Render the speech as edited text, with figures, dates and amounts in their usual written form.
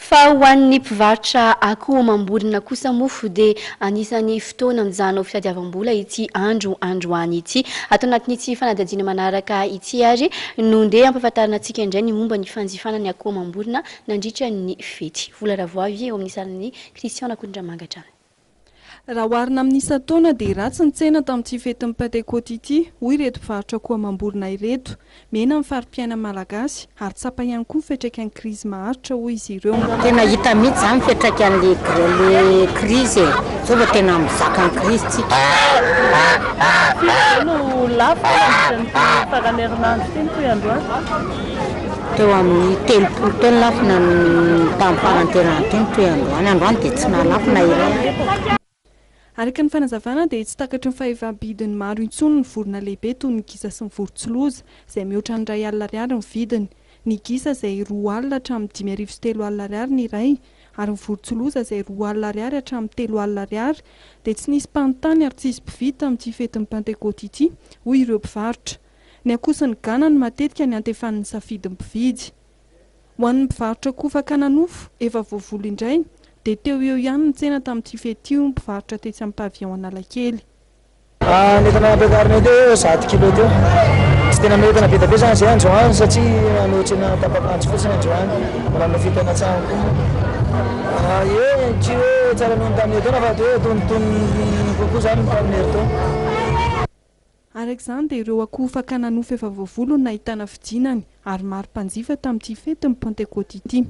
Fa ho an'ny mpivarotra akoho amam-borona kosa moa dia anisan'ny fotoana mijanona ho fitadiavam-bola ity andro androany ity. Ato anatin'ity fanadihadiana manaraka ity ary no ndeha hampahafantarina antsika indray ny momba ny fanjifana ny akoho amam-borona nandritra ny fety. Vola Ravoavy eo amin'ny sarin'i Christian Rakotondramanga hatrany. Raha oharina amin'ny isan-taona dia ratsy ny tsena tamin'ity fetin'ny Pentekoty ity, hoy ireto mpivarotra akoho amam-borona ireto. Mihena ny fari-piainan'ny Malagasy ary tsapa ihany koa ny fiantraikan'ny krizy maharitra, hoy izy ireo. Tena hita mihitsy izany ny fiantraikan'le krizy e! Zao vao tena mizaka ny krizy tsika. Firy izao no lafo nandritra an'ity faran'ny herinandro ity ny toy androany? Teo amin'ny 30 teo ny lafo na tamin'ny faran'ny herinandro teo ny toy androany. Androany dia tsy nahalafo na iray ary. Araka ny fanazavana dia tsy takatry ny fahefam-bidin'ny maro intsony ny vorona lehibe toy ny gisa sy ny vorontsiloza, izay mihoatra ny 1000 ariary ny vidiny. Ny gisa izay 20 hatramin'ny 3500 ariary ny iray ary ny vorontsiloza izay 20 ariary hatramin'ny 30 ariary dia tsy nisy mpanontany ary tsy hisy mpividy tamin'ity fetin'ny Pantekôty ity, hoy ireo mpivarotra. Ny akoho sy ny gana no matetika niantefan'ny safidin'ny mpividy. Ho an'ny mpivarotra akoho fakana nofo, efa voavoly indray, dia teo ho eo ihany ny tsena tamin'ity fety ity hoy ny mpivarotra tetsy amin'ny pavillon Analakely. Ny entana nampiakarina teo eo 100 kilo teo. Tsy tena hanao entana be dia be izany izay androany satria hanao tsena tapak'andro fotsiny androany. Mbola hanao fety anatsahana koa moa. Ie, tsy hoe tsara noho ny tamin'ny herintaona fa hoe antonontonony kokoa izany ny tamin'ny herintaona. Araka izany dia ireo akoho fakana nofo efa voavoly no nahitana fidinany ary maro mpanjifa tamin'ity fetin'ny Pantekôty ity.